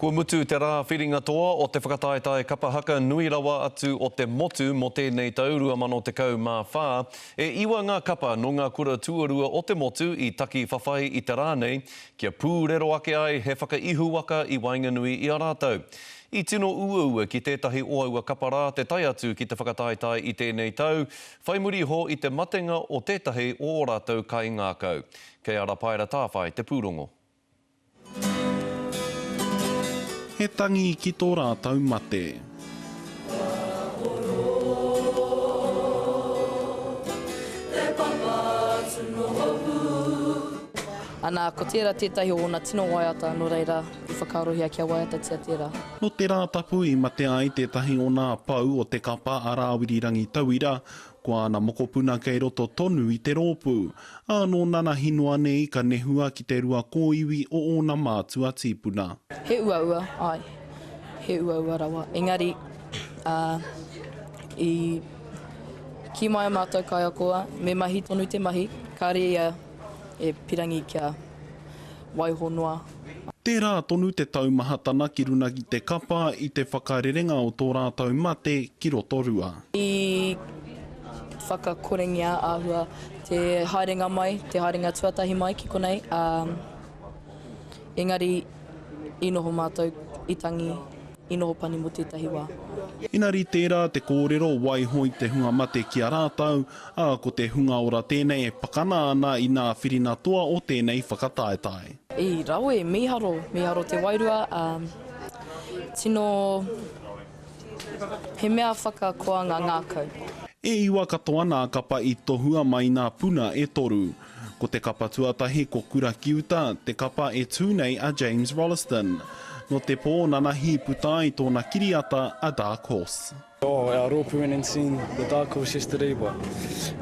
Kua mutu te rā whiringa toa o te whakataetae kapa haka nui rawa atu o te motu mō tēnei tau 2014. E iwa ngā kapa nō ngā kura tuarua o te motu i taki whawhai i te rā nei kia pūrero ake ai he whakaihuwaka i waenganui i a rātou. I tino uaua ki tētahi o aua kapa rā te tae atu ki te whakataetae i tēnei tau, whai muri iho i te matenga o tētahi o ō rātou kaingākau. Kei a Rapaera Tāwhai te pūrongo. He tangi ki tō rātou mate. Ana, ko tērā tētahi o ōna tino waiata, nō reira, i whakaarohia kia waiatatia tērā. Nō te Rātapu i mate ai tētahi o nā pou o te kapa a Rāwiri Rangitauira, Ko āna mokopuna kei roto tonu i te rōpū, ā, nō nanahi noa nei ka nehua ki te rua kōiwi o ōna mātua tīpuna. He uaua, āe, he uaua rawa. Engari, ā, i kī mai a mātou kaiako, me mahi tonu te mahi, kāre ia e pirangi kia waiho noa. Tērā tonu te taumahatana ki runa ki te kapa i te whakarerenga o tō rātou mate ki Rotorua. I whakakorengia āhua te haerenga mai, te haerenga tuatahi mai ki konei, ā, engari i noho mātou i tangi, i noho pani mō tētahi wā. Inari tērā te kōrero waiho i te hunga mate ki a rātou, ā, ko te hunga ora tēnei e pakana ana i nā whirina toa o tēnei whakataetae. I rawe, mīharo, mīharo te wairua, ā, tino, he mea whakakoa ngā ngākau. E iwa katoa nā kapa i tohua mai nā puna e toru. Ko te kapa tuatahi ko Kura ki Uta, te kapa e tū nei a James Rolleston. Nō te pō nanahi i puta ai tōna kiriata a Dark Horse. Oh, our rōpū went and seen the Dark Horse yesterday but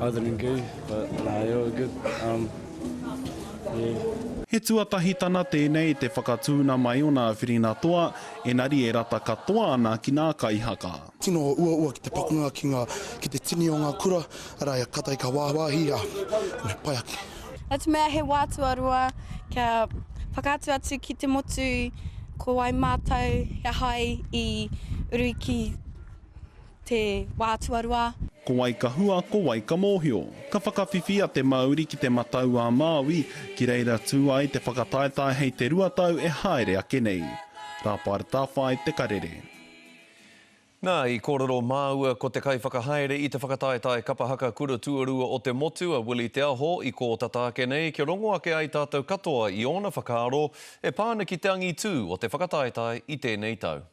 I didn't go but nah, they were good. Um, yeah. He tuatahitana tēnei te whakatūna mai o nā whirina toa, enari e rata katoa ana ki nā kaihaka. Tino uaua ki te pakunga ki nga, ki te tini o nga kura, ara ia katai ka wāwāhi, a, me pai ake. Na te mea he wā tuarua kia whakaatu atu ki te motu ko wai mātou he aha ai i uru ki te wā tuarua. Ko wai ka hua, ko wai ka mōhio. Ka whakawhiwhia te mauri ki te Matau a Māui, ki reira tū ai te whakataetae hei te ruatau e haere ake nei. Rāpaera Tāwhai Te Karere. Nā, i kōrero māua ko te kaiwhakahaere i te whakataetae kapa haka kura tuarua o te motu, a Willie Te Aho, i kō tata ake nei, kia rongo ake ai tātou katoa i ōna whakaaro e pā ana ki te angitū o te whakataetae i tēnei tau.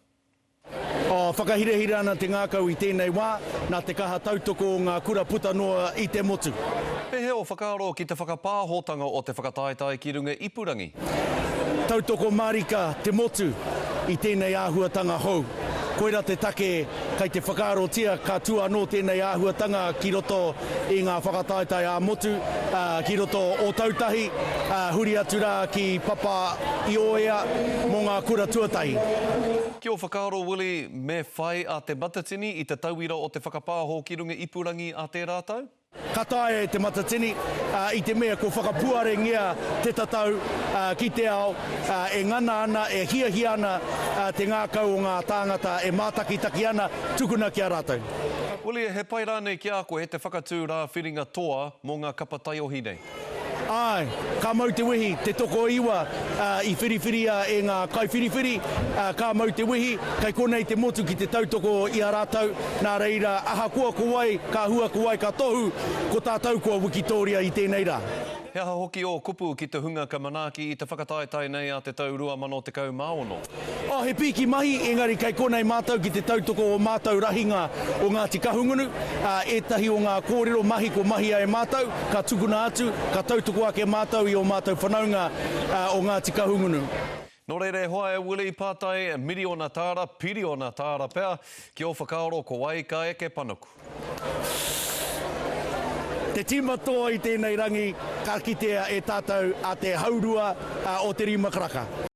Oh, whakahirahira ana te ngākau i tēnei wā, nā te kaha tautoko o ngā kura puta noa i te motu. Pēhea ō whakaaro ki te whakapāhotanga o te whakataetae ki runga ipurangi? Tautoko mārika te motu i tēnei āhuatanga hou. Koira te take kei te whakaarotia ka tū anō tēnei āhuatanga ki roto i ngā whakataetae ā-motu, ki roto Ōtautahi, huri atu rā ki Papa Ioea mō ngā kura tuatahi. Ki ō whakaaro Willie, me whai a Te Matatini i te tauira o te whakapāho ki runga ipurangi a tērā tau? Ka taea e Te Matatini, i te mea kua whakapuarengia te tatau ki te ao, e ngana ana, e hiahia ana te ngākau o ngā tāngata e mātakitaki ana, tukuna ki a rātou. Willie, he pai rānei ki a koe te whakatū rā whiringa toa mō ngā kapa taiohi nei? Āe, ka mau te wehi, te tokoiwa i whiriwhiria e ngā kaiwhiriwhiri, ka mau te wehi, kei konei te motu ki te tautoko i a rātou, nā reira, ahakoa ko wai ka hua, ko wai ka tohu, ko tātou kua wikitōria i tēnei rā. He aha hoki ō kupu ki te hunga ka manaaki i te whakataetae nei a te tau 2016? Oh, he pīki mahi, engari kei konei mātou ki te tautoko o mātou rahinga o Ngāti Kahungunu, ā, ētahi o ngā kōrero mahi kua mahia e mātou, ka tukuna atu, ka tautoko ake mātou i ō mātou whanaunga o Ngāti Kahungunu. Nō reira e hoa e Willie, pātai miriona tāra, piriona tāra pea, ki ō whakaaro ko wai ka eke panuku? Te tīma toa i tēnei rangi ka kitea e tātou a te haurua o te rima karaka.